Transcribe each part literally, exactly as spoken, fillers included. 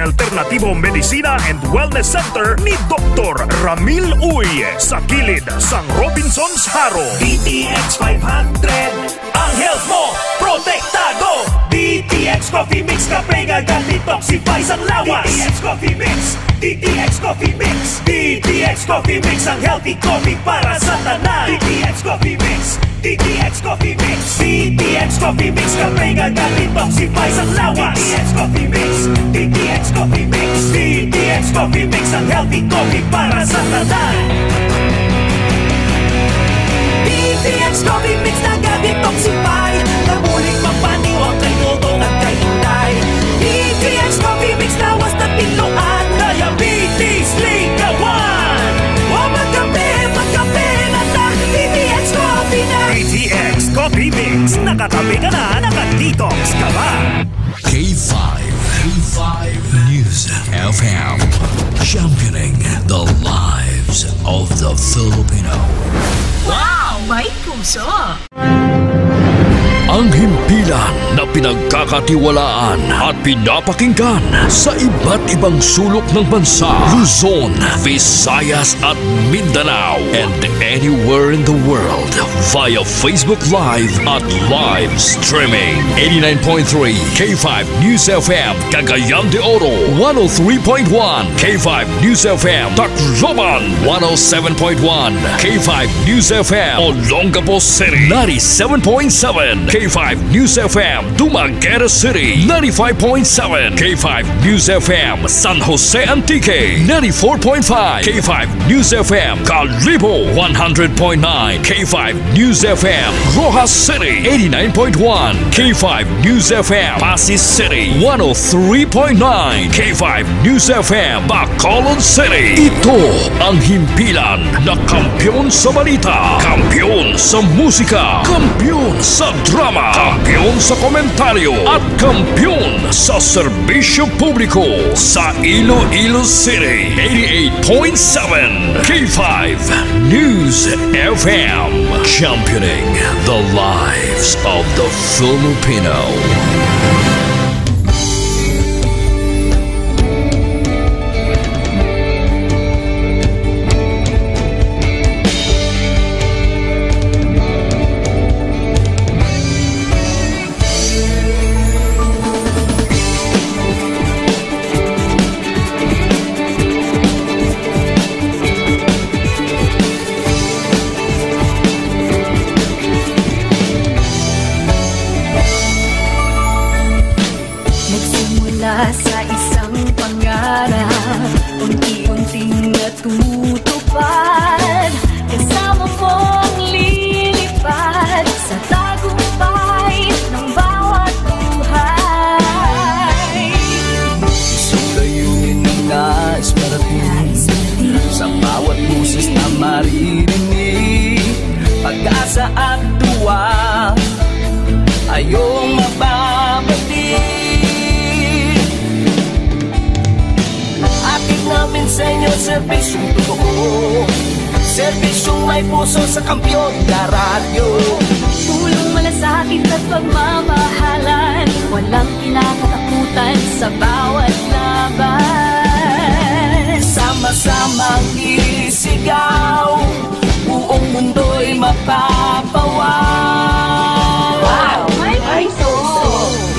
Alternatibo Medicina and Wellness Center ni Doktor Ramil Uy, sa kilid sang Robinsons Jaro. D T X five hundred, ang health mo protektado. D T X Coffee Mix, kape nga ga-detoxify sang lawas. D T X Coffee Mix, D T X Coffee Mix, D T X Coffee Mix, ang healthy coffee para sa tanan. D T X Coffee Mix, D T X Coffee Mix, D T X Coffee Mix, kape nga ga-detoxify sang lawas. D T X Coffee Mix, D T X Coffee Mix, D T X Coffee Mix, ang healthy coffee para sa tanan. D T X Coffee Mix naga-detoxify, nabulig magpaniwang kay Dodong at kay Inday. D T X Coffee Mix lawas na tinluan, diabetes, likawan. O magkape, magkape na ta, D T X Coffee na. D T X Coffee Mix, nakakape ka na, naka-detox ka pa. K five, K five News F M, championing the lives of the Filipino. Wow! May puso! Ang himpilan na pinagkakatiwalaan at pinapakinggan sa iba't ibang sulok ng bansa, Luzon, Visayas at Mindanao, and anywhere in the world via Facebook Live at live streaming. Eighty-nine point three K five News F M, Cagayan de Oro, one oh three point one K five News F M, Tacloban, one oh seven point one K five News F M, Olongapo City, ninety-seven point seven K five News F M, Dumaguete City, ninety-five point seven K five News F M, San Jose Antique, ninety-four point five K five News F M, Kalibo, one hundred point nine K five News F M, Roxas City, eighty-nine point one K five News F M, Passi City, one oh three point nine K five News F M, Bacolod City. Ito ang himpilan na kampiyon sa balita, kampiyon sa musika, kampiyon sa drama, kampiyon sa komentaryo, at kampiyon sa serbisyo publiko sa Iloilo City. Eighty-eight point seven K five News F M, championing the lives of the Filipino. Nagsimula sa isang pangarap, unti-unting natutupad. Kasama mong lilipad sa tagumpay ng bawat buhay. Isang layunin na nais marating, sa bawat boses na maririnig, pag-asa at tuwa, ayong mababati. Hatid namin sa inyo serbisyong totoo, serbisyong may puso sa Kampiyon na Radyo. Pulong, malasakit at pagmamahalan, walang kinakatakutan sa bawat laban. Sama-samang isigaw, buong mundo'y mapapawaw. Wow! May puso!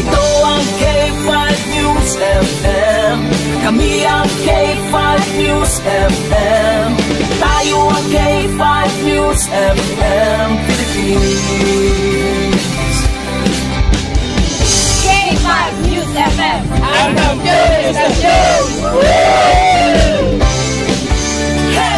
Ito ang K five News F M. Kami ang K five News F M. Tayo ang K five News F M Philippines. K five News F M. Ang kampiyon sa kampiyon! Hey!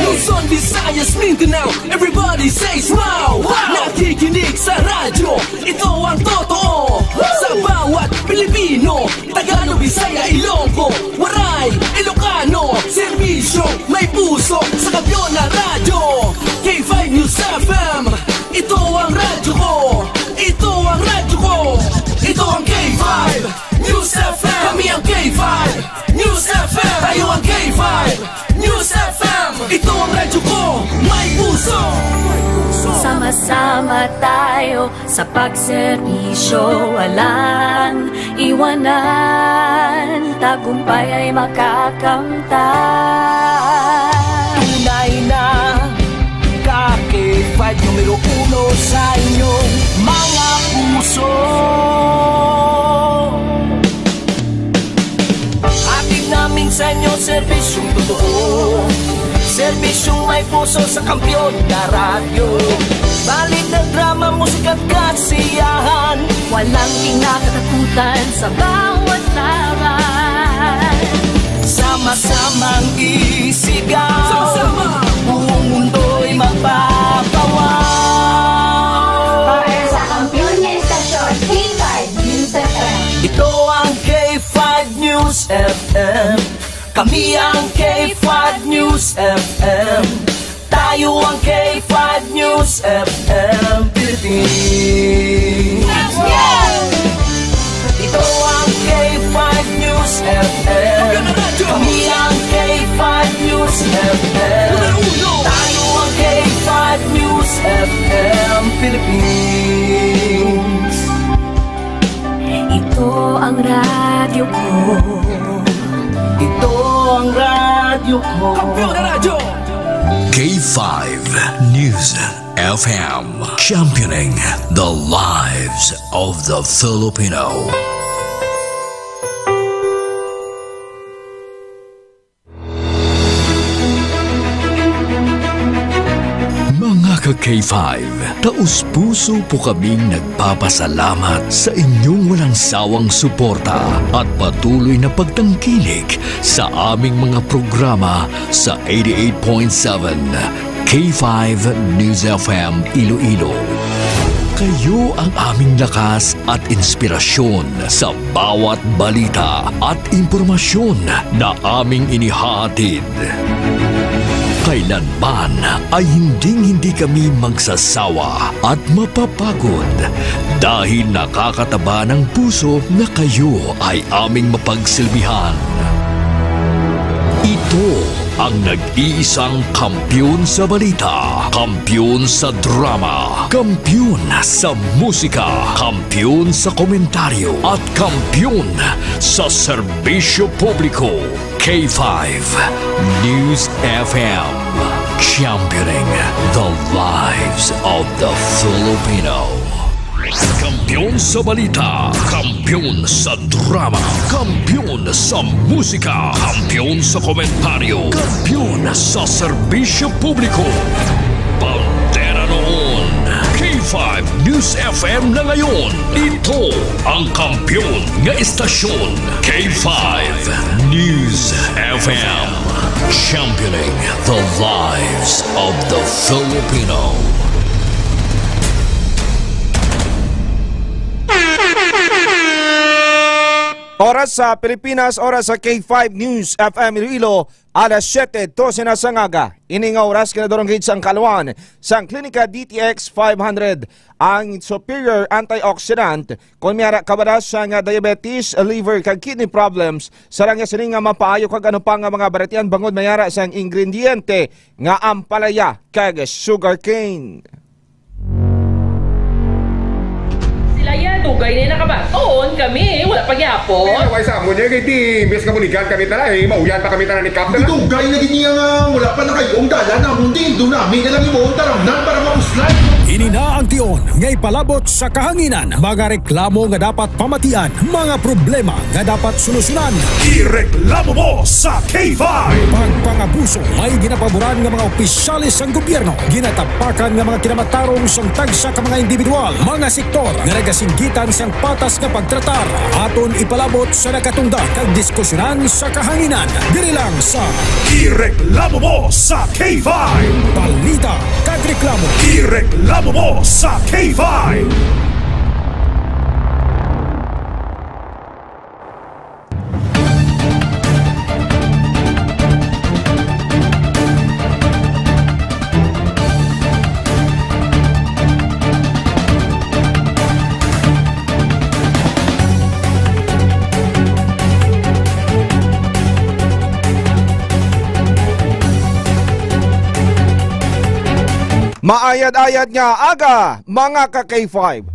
Luzon, Visayas, Mindanao, everybody says wow! Wow! Nakikinig sa radyo, ito ang totoo. Sa bawat Pilipino, Tagalog, Bisaya, Ilonggo, Waray, Ilocano, serbisyo, may puso, sa kampiyon na radyo. K five News F M, ito ang radyo ko. Ito ang radyo ko. Ito ang K five News F M. Kami ang K five News F M. Tayo ang K five News F M. Ito ang radyo ko. May puso. Sama-sama tayo Sa pagserbisyo, walang iwanan, tagumpay ay makakamtan. Tunay na ka K five numero uno sa inyong mga puso. Hatid namin sa inyo serbisyong totoo, serbisyong may puso sa kampiyon na radyo. Balita, drama, musika at kasiyahan. Walang kinakatakutan sa bawat laban. Sama-samang isigaw. Sama-sama. Buong mundo'y magpapawaw. Para sa kampiyon nga istasyon, K five News F M. Ito ang K five News F M. Kami ang K five News F M. Tayo ang K five News F M Philippines. Ito ang K five News F M. Kami ang K five News F M. Tayo ang K five News F M Philippines. Ito ang radyo ko. Ito ang radyo ko. Kampiyon na radyo! K five News F M, championing the lives of the Filipino. Mga ka-K five, taos-puso po kaming nagpapasalamat sa inyong walang sawang suporta at patuloy na pagtangkilik sa aming mga programa sa eighty-eight point seven K five News F M Iloilo. Kayo ang aming lakas at inspirasyon sa bawat balita at impormasyon na aming inihahatid. Kailanman ay hinding-hindi kami magsasawa at mapapagod dahil nakakataba ng puso na kayo ay aming mapagsilbihan. Ito ang nag-iisang kampiyon sa balita, kampiyon sa drama, kampiyon sa musika, kampiyon sa komentaryo, at kampiyon sa serbisyo publiko. K five News F M, championing the lives of the Filipino. Kampiyon sa balita, kampiyon sa drama, kampiyon sa musika, kampiyon sa komentaryo, kampiyon sa serbisyo publiko. Bandera noon, K five News F M na ngayon. Ito ang kampiyon nga istasyon, K five News F M. Championing the lives of the Filipino. Oras sa Pilipinas, oras sa K five News F M Iloilo, alas siyete dose na sang aga. Ini nga oras, ginadurong gid sang kaluan sang Klinika D T X five hundred, ang superior antioxidant, kon may ara ka bala sang diabetes, liver, kag kidney problems, sarang ya sini nga mapaayo kag ano pa nga mga baratian bangod may ara sang ingrediente nga ampalaya kag sugarcane. Sila ya, dugay na nakabaton, kami, wala pa gyapon. Pero why sa amon ya, kay di, imbes nga buligan kami tara, eh, mauyan pa kami tara ni Kap, tara. Dugay na gid niya nga wala pa nakayo ang dalan namon, di, do nami na lang imo ang taramnan para mapuslay. Ini na ang tion nga ipalabot sa kahanginan, mga reklamo nga dapat pamatian, mga problema nga dapat solusyonan. Ireklamo mo sa K five. Pagpangabuso, may ginapaboran nga mga opisyales sang gobyerno, ginatapakan nga mga kinamatarong sang tagsa ka mga individual, mga sektor nga nagasinggitan sang patas nga pagtratar. Aton ipalabot sa nagatundag kag diskusyonan sa kahanginan, diri lang sa Ireklamo mo sa K five. Balita kag reklamo. Ireklamo mo sa K five. Maayad-ayad nga aga, mga ka K five.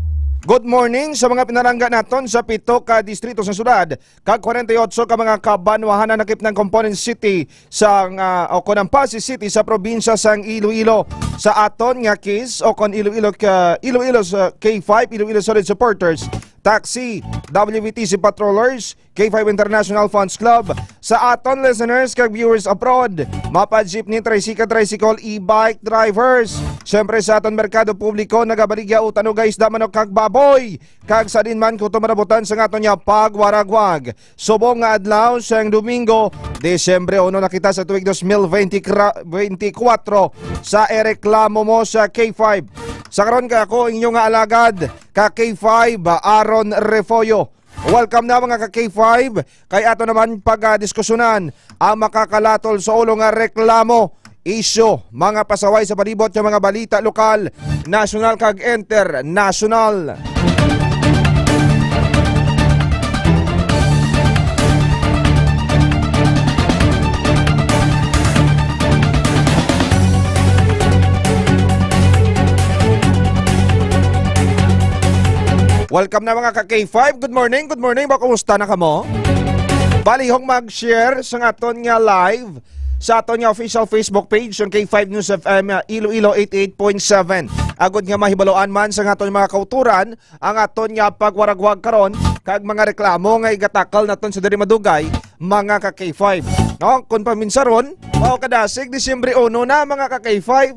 Good morning sa mga pinalangga naton sa pito ka distrito sa syudad, kag kwarenta y otso ka mga kabanwahanan nakip ng component city sa, ah, o kon ang Passi City sa probinsya sang Iloilo. Sa aton nga KIS o kon Iloilo ka, Iloilo sa K five, Iloilo Solid Supporters, taxi, W V T C patrollers, K five International Fans Club, sa aton listeners kag viewers abroad, mapa jeepney, tricycle, tricycle, e-bike drivers. Siyempre sa aton merkado publiko, nagabaligya o tanuga isda, manok kag baboy. Kag sa din man kuto marabutan sa aton nga pagwaragwag. Subong nga adlaw sang Domingo, Disyembre uno na kita sa tuig dos mil twenty kra-, twenty-four sa Ereklamo Mo sa K five. Sa karon ka ako, inyo nga alagad, ka K five, Aaron Refollo. Welcome na, mga ka K five, kay ato naman pagdiskusyonan ang makakalatol sa ulo nga reklamo, isyu, mga pasaway sa palibot sa mga balita lokal, nasyonal kag internasyonal. Welcome na, mga ka K five. Good morning, good morning. Ba, kumusta na kamo? Balihong mag-share sa aton nga live sa aton nga official Facebook page, ang K five News F M, uh, Iloilo eighty-eight point seven. Agod nga mahibaloan man sa aton mga kauturan ang aton nga pagwaragwag karon kag mga reklamo nga igatakal naton sa diri madugay, mga ka K five. No, kung paminsaron, mao kadasig Disyembre uno na, mga ka K five.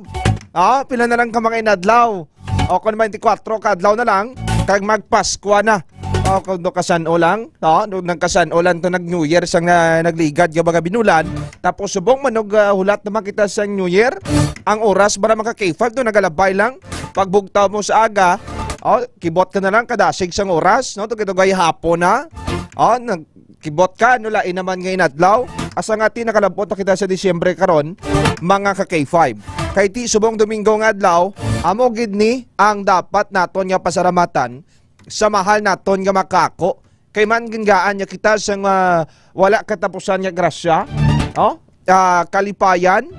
Ah, pila na lang ka mga inadlaw. O kung twenty-four ka adlaw na lang, kag magpaskwa na. O kung do kasan-o lang, no? Do nagkasan-o lang to nag-New Year sang, ah, nagligad nga mga binulan. Tapos subong manog, ah, hulat naman kita sa New Year. Ang oras ba naman ka K five do nagalabay lang. Pagbugtaw mo sa aga, o, kibot ka na lang kadasig sang oras, no? Tugay-tugay hapon na. O, nag-, kibot ka, no, lain naman nga inadlaw. Asa nga ti nakalabot na kita sa Disyembre karon, mga ka K five. Kay ti subong Domingo nga adlaw, amo gid ni ang dapat naton nga pasalamatan sa mahal naton nga makako. Kay man gingaan niya kita sang, ah, wala katapusan nga grasya, oh? Ah, kalipayan,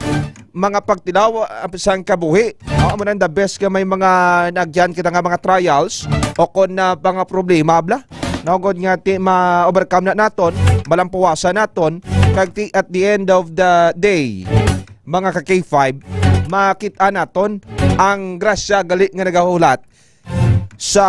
mga pagtilaw, ah, sang kabuhi. Oh, amo na the best nga may mga naagyan kita nga mga trials o kon na mga problema, bla. No, gud nga ti ma-overcome na naton, malampuwasan naton, kag ti at the end of the day, mga ka K five, makita naton ang grasya gali nga nagahulat sa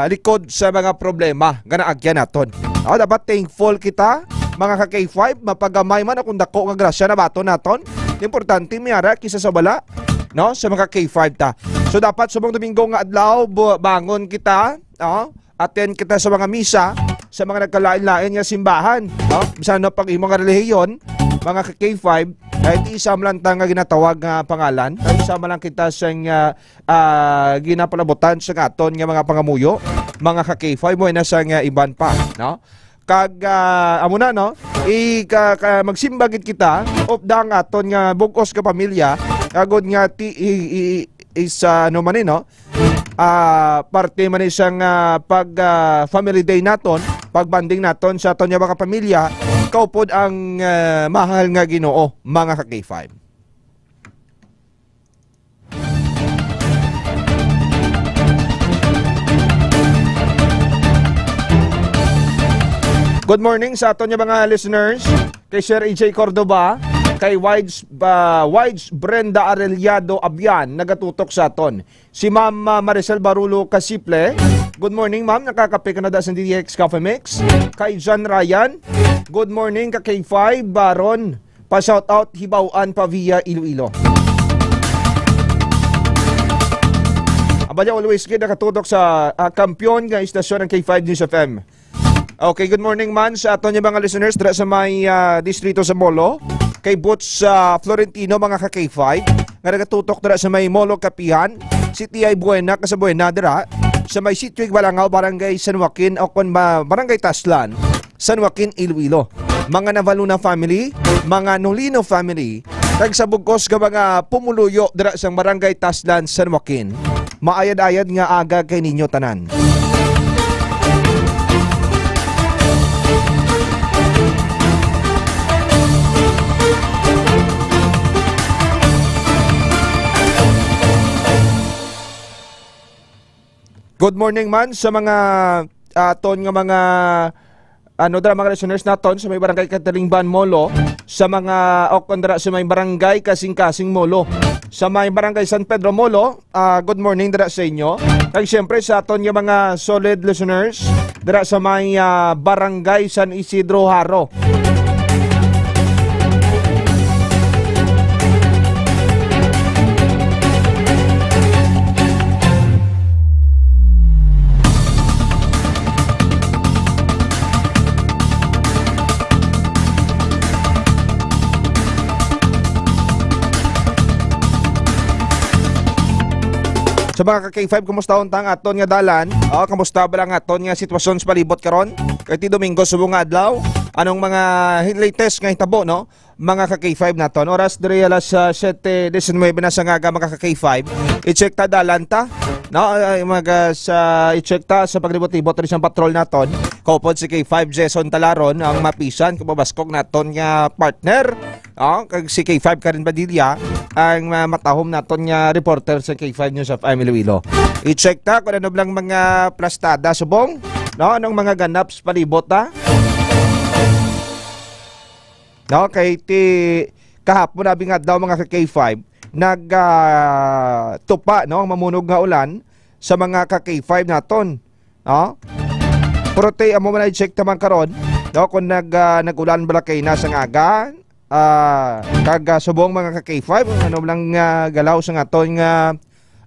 likod sa mga problema nga naagyan naton. Oh, dapat thankful kita, mga ka K five, mapagamay man o kung dako nga grasya na baton naton. Importante, miyara kisa sa wala, no? Sa mga K five ta. So, dapat subong Domingo nga adlaw, bu-, bangon kita, oh, attend kita sa mga misa, sa mga nagkalain-lain nga simbahan, no? Bisan no pag imo nga relihiyon, mga ka K five, kahit isa man lang ta nga ginatawag nga pangalan, kahit isa man lang kita sa nga, ah, ginapalabutan sa aton nga mga pangamuyo, mga ka K five, mo na sa nga iban pa, no? Kag, ah, amo na, no? I-, ka, ka, magsimba gid kita, upda ang aton nga bug-os ka pamilya, agod nga ti, i, i, i, is, ah, ano man ni, no? Ah, parte man ni sang, ah, pag, ah, family day naton, pag-bonding naton sa aton nga mga pamilya, kaupod ang, ah, mahal nga Ginoo, mga ka K five. Good morning sa aton nga mga listeners, kay Sir E J Cordova, kay Wides, ah, Wides Brenda Arellado Abian, nagatutok sa aton. Si Ma'am, ah, Maricel Barulo Casiple. Good morning, ma'am. Nakakape ka na da sa D X Coffee Mix. Kay John Ryan. Good morning, ka K five, Baron. Pa-shout out, Hibaw-an pa via Iloilo. Abaya, always gid nakatutok sa, ah, kampiyon nga istasyon ang K five News F M. Okay, good morning man sa aton nga mga listeners dira sa may, ah, distrito sa Molo. Kay Boots, ah, Florentino, mga ka K five, nga nagatutok dira sa may Molo, Capihan, City ay Buena, ka sa Buena dira, sa may Sitio Igbalangaw, Barangay San Joaquin, o kon ba, Barangay Taslan, San Joaquin, Iloilo. Mga Navaluna family, mga Nolino family, kag sa bugos nga mga pumuluyo dira sa Barangay Taslan, San Joaquin. Maayad-ayad nga aga kay ninyo tanan. Good morning man sa mga aton nga mga, ano, dira, mga listeners naton sa may barangay Katalingban, Molo, sa mga, o kon dira sa may barangay Kasing-Kasing, Molo, sa may barangay San Pedro, Molo. Ah, good morning dira sa inyo. Kag siyempre sa aton nga mga solid listeners dira sa may, ah, barangay San Isidro, Jaro. So, mga ka-K five, kumusta unta ang aton nga dalan? O, kumusta bala ang aton nga sitwasyon sa palibot karon? Kay ti Domingo subong nga adlaw, anong mga hi-, latest nga hitabo, no? Mga ka-K five naton. Oras diri alas, ah, siyete disinuybe na sa aga, mga ka-K five. I-check ta dalan ta, no? Ay, mga sa, i-check ta sa paglibot-libot diri sa patrol naton. Kaupod si K five Jason Talaron, ang mapisan kung mabaskog naton nga partner. O, kag si K five Karen Badilla, ang, ah, matahom naton nga reporter sa K five News F M Iloilo. I-check ta kung ano blang mga plastada subong, no? Anong mga ganap sa palibot, ha? No, kay ti kahapon, abi nga daw, mga ka-K five, nag, ah, tupa, no, ang mamunog nga ulan sa mga ka-K five naton, no? Pero ti, amo man i-check ta man karon, no, kung nag, ah, nag-ulan bala kay na sa aga, ah, kag, ah, subong, mga ka-K five, ano lang, ah, galaw sa aton nga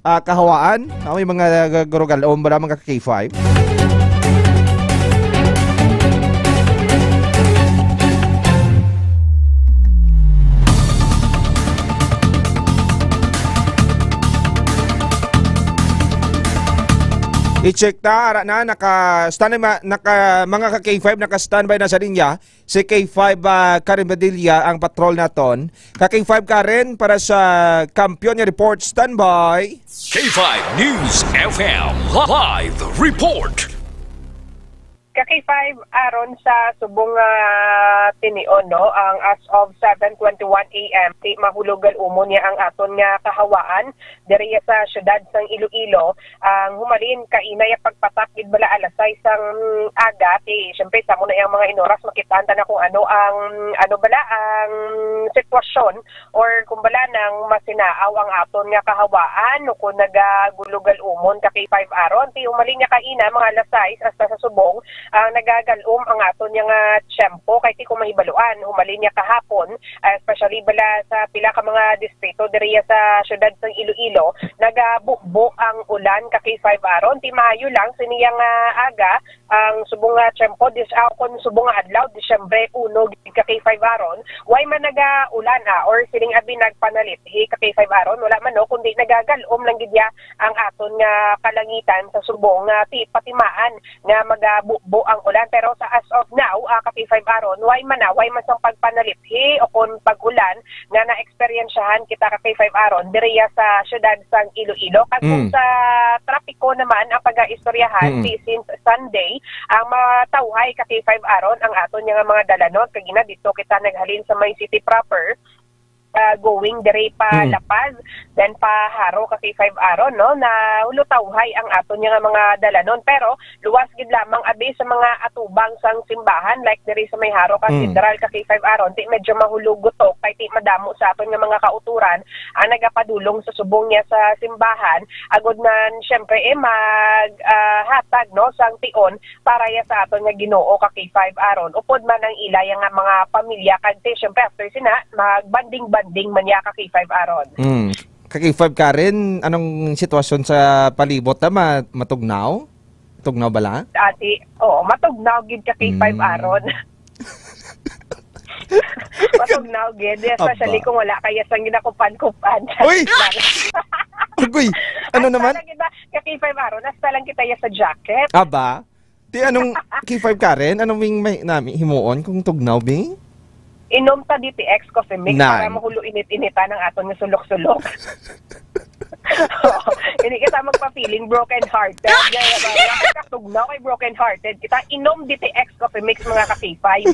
ah, kahawaan. Ah, may mga, ah, gurugalom ba, mga ka-K five? I-check ta, ara na, naka, stand, ma-, naka, mga ka-K five, naka-standby na sa linya. Si K five, ah, Karen Badilla ang patrol naton. Ka K five Karen para sa Kampiyon nga Report, standby. K five News F M live report. Ka K five, aron sa subong nga tinion, no, ang as of seven twenty-one A M, ti mahulog gal-umon niya ang aton nga kahawaan diri sa siyudad sang Iloilo. Ang humalin kaina ya pagpatak gid bala alas sais sang aga, ti, siyempre, sa mo na yang mga inoras, makitaan ta na kung ano ang, ano bala ang sitwasyon or kung bala nang masinaaw ang aton nga kahawaan o kung nagagulo-gal-umon ka K five aron. Ti, humalin nga kaina, mga alas sais hasta sa subong, ang nagagal-om ang aton nga, ah, tiyempo, kay ti kung mahibaluan, humalin nga kahapon, ah, especially bala sa pila ka mga distrito diriya sa siyudad sang Iloilo, nagabubo ang ulan ka K five aron. Ti maayo lang sini nga aga, ang subong nga tiyempo, dis-, ah, kon subong nga adlaw, Disyembre uno gid ka K five aron, way man nagaulan, ah, or sining abi nagpanalithi ka K five aron, wala man, no, kundi nagagal-om lang gid ya ang aton nga kalangitan sa subong nga ti-, patimaan nga magabubo ang ulan. Pero sa as of now, ah, ka K five aron, way man na, way man sang pagpanalithi o kon pag-ulan nga naeksperyensyahan kita ka K five aron diriya sa siyudad sang Iloilo. Kag kung Mm. sa trapiko naman ang pagaistoryahan, Mm. si, since Sunday, ang matawhay ka K five aron ang aton nga mga dalanot. Kag ina dito kita naghalin sa may city proper, ah, going diri pa Mm. La Paz, then pa Jaro ka K five aron, no, na hulutawhay ang aton nga mga dalanon. Pero luwas gid lamang abi sa mga atubang sang simbahan, like diri sa may Jaro Mm. Cathedral ka K five aron, ti medyo mahulogutok kay ti madamo sa aton nga mga kauturan ang nagapadulong sa subong niya sa simbahan, agod man, syempre, eh, mag, ah, hatag, no, sang tion para ya sa aton nga Ginoo ka K five aron, upod man ang ila ya nga mga pamilya, kag ti, syempre, after sina, mag-bonding-bonding man ya ka K five aron. Mm. Ka K five Karen, anong sitwasyon sa palibot na ma-, matugnaw? Tugnaw bala? Ati, oo, matugnaw gid ka K five Mm. aron. Matugnaw gid, especially Aba. kung wala kaya sang ginakupan-kupan. Uy! Agoy, ano Hasta naman? lang kita, ka K five aron, hasta lang kita ya sa jacket. Aba? Ti anong K five Karen? Anong ming may nami himuon kung tugnaw, bi? Inom ta D T X Coffee Mix Nan. para mahulo init-initan ang aton nga sulok-sulok. Hindi kita magpa-feeling broken-hearted. Kaya ba, wala kita tugnaw kay broken-hearted. Kita inom D T X Coffee Mix, mga ka K five.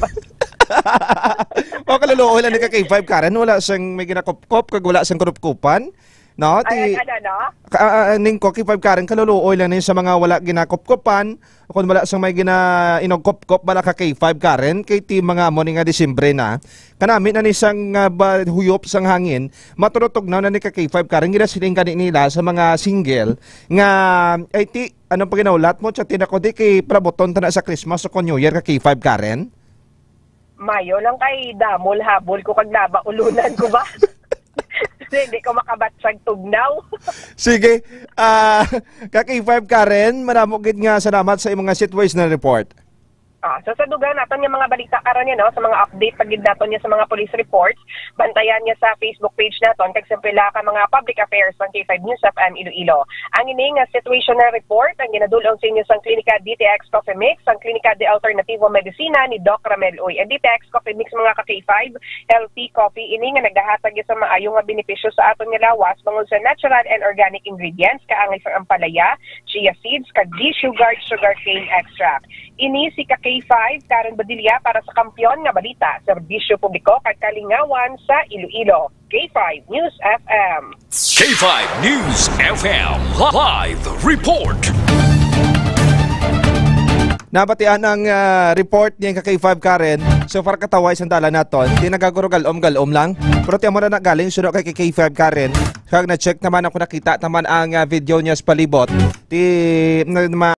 Mao kaluluoy lang ni ka K five Karen, wala siyang may ginakupkop kag wala siyang kunup-kupan. No? Ti, Ayan, ano, no? Ka, ah, ah, ning ko, K five Karen, kaluluoy lang ni sa mga wala ginakupkupan, kung wala sang may gina-, inugkupkop, wala ka K five Karen, kay ti mga amo ni nga Disyembre na. Kanami na ni sang, ah, ba, huyop sang hangin, maturutog na, na ni ka K five Karen, ginasiling gani nila sa mga single, nga, ay ti, anong paginahulat mo, chat, tinako di kay prabuton ta na sa Christmas o kon New Year ka K five Karen? Mayo lang kay damol habol ko kag naba ulunan ko ba? Kasi hindi ko makabatsag tugnaw. Sige. Ah, ka K five Karen, madamo gid nga salamat sa imong nga situational report. Ah, so sa dugang naton nga mga balita karon yan, no, sa mga update pa gid naton yan sa mga police reports, bantayan niya sa Facebook page naton kag sa pila ka mga public affairs sang K five News F M Iloilo. Ang ini nga situational report ang ginadul-ong sa inyo sang Klinika D T X Coffee Mix, ang Klinika de Alternativo Medicina ni Doc Ramel Uy. Ang D T X Coffee Mix, mga ka K five, healthy coffee ini nga nagahatag sa maayo nga benepisyo sa aton nga lawas bangod sa natural and organic ingredients kaangay sang ampalaya, chia seeds, kag desugared sugarcane extract. Ini si ka K five, Karen Badilla para sa Kampiyon nga Balita, Serbisyo Publiko kag Kalingawan sa Iloilo. K five News F M. K five News F M live report. Nabatian ang, ah, report niya ka K five Karen. So far kataway sang dalan naton. Di nagaguro galom-galom lang. Pero ti amo na nagaling suno kay K five Karen. Kag na-check naman ako, nakita naman ang, ah, video niya sa palibot. Ti na, ma-